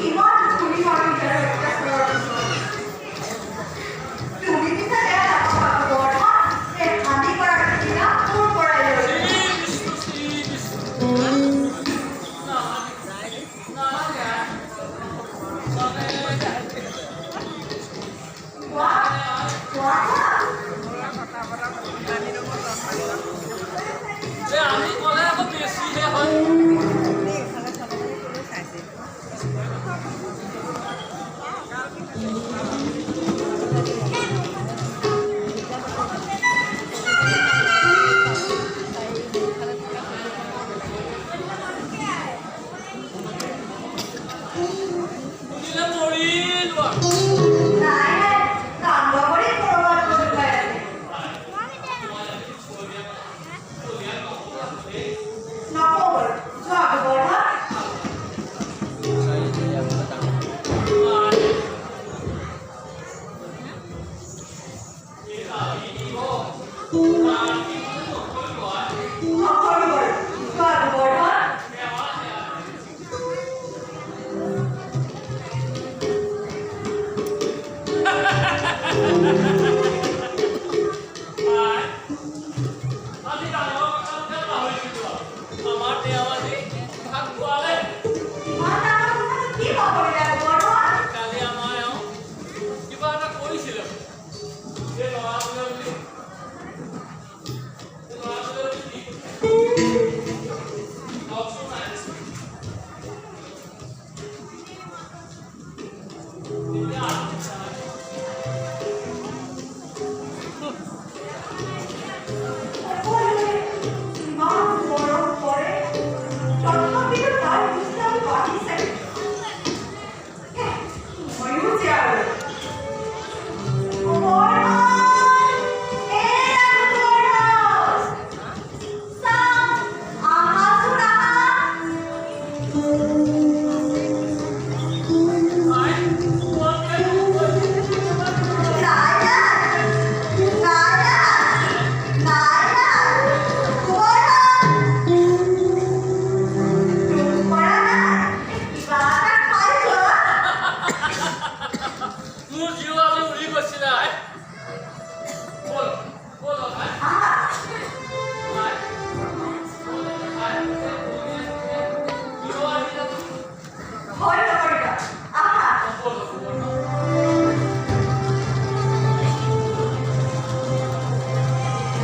ইমান ধূলি মাৰিছে অত্যাচাৰৰ পিছত। তুমি পিছে বেয়া নাপাবা গোবৰ্ধন, এই হানি কৰাৰ কিনা তোৰ পৰাই লৈ। শ্ৰী বিষ্ণু, শ্ৰী বিষ্ণু। নালাগে, নালাগে। মানে কোৱা, কোৱা, কোৱা। এই আমি ক'লে আকৌ বেছিহে হয়। শুনিলে মৰিলো আৰু। নাই নাই, কাণ্ড কৰি ক'ৰবাত লুকাই আছে। নকওঁ বাৰু, যোৱা গোবৰ্ধন। নকৰোঁ বাৰু, যোৱা গোবৰ্ধন। আই, আজি ডাঙৰ কথাটোহে পাহৰিছিলো আৰু। আমাৰ তেওঁ আজি ভাত খোৱা।